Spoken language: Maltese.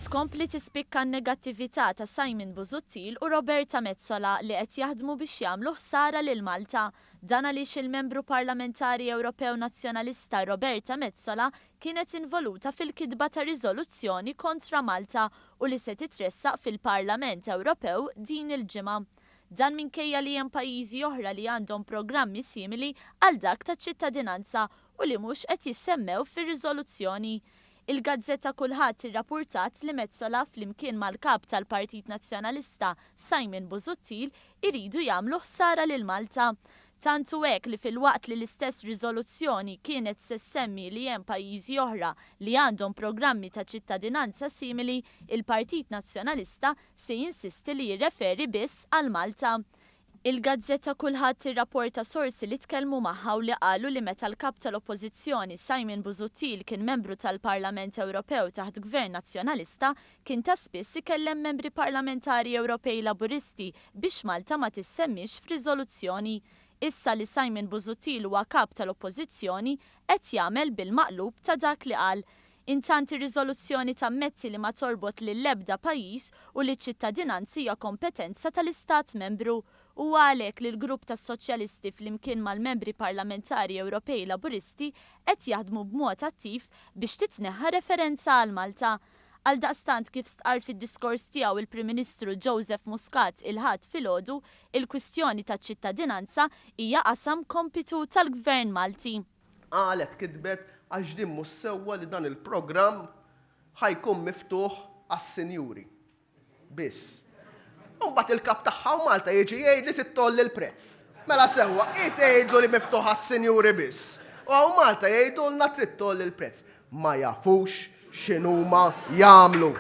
Tkompli tispikka n-negattività ta' Simon Busuttil u Roberta Metsola li qed jaħdmu biex jagħmlu ħsara lil Malta. Dan għaliex il-Membru Parlamentari Ewropew Nazzjonalista Roberta Metsola kienet involuta fil-kitba ta' riżoluzzjoni kontra Malta u li se titressaq fil-Parlament Ewropew din il-ġimgħa. Dan minkejja li hemm pajjiżi oħra li għandhom programmi simili għal dak taċ-ċittadinanza u li mhux qed jissemmew fir-riżoluzzjoni. Il-gazzetta Kullħadd irrapurtat li Metsola flimkien mal-Kap tal-Partit Nazzjonalista Simon Busuttil iridu jagħmlu ħsara lil Malta. Tant hu hekk li filwaqt li l-istess riżoluzzjoni kienet se ssemmi li hemm pajjiżi oħra li għandhom programmi ta' ċittadinanza simili, il-Partit Nazzjonalista se jinsisti li jirreferi biss għal Malta. Il-gazzetta Kullħadd tirrapporta sorsi li tkellmu magħha u li qalu li meta l-Kap tal-Oppożizzjoni Simon Busuttil kien membru tal-Parlament Ewropew taħt Gvern Nazzjonalista kien ta' spiss ikellem membri parlamentari Ewropej Laburisti biex Malta ma tissemmiex f'riżoluzzjoni. Issa li Simon Busuttil huwa Kap tal-Oppożizzjoni qed jagħmel bil-maqlub ta' dak li qal. Intant ir-riżoluzzjoni tammetti li ma torbot lill-ebda pajjiż u li ċ-ċittadinanza hija kompetenza tal-Istat Membru. Huwa għalhekk li l-Grupp tas-Soċjalisti flimkien mal-Membri Parlamentari Ewropej Laburisti qed jaħdmu b'mod attiv biex titneħħa referenza għal Malta. Għaldaqstant kif stqarr fid-diskors tiegħu il-Prim Ministru Joseph Muscat il-Ħadd filgħodu, il-kwistjoni taċ-ċittadinanza hija qasam kompitu tal-Gvern Malti. Qalet kitbet għax din mhux sewwa li dan il-programm ħa jkun miftuħ għas-sinjuri biss. U mbagħad il-kap tagħha u Malta jiġi jgħid li trid tgħolli l-prezz. Mela sewwa, hi tgħidlu li miftuħ għas-sinjuri biss. U hawn Malta jgħidulna trid tgħolli l-prezz. Ma jafux x'inhuma jagħmlu.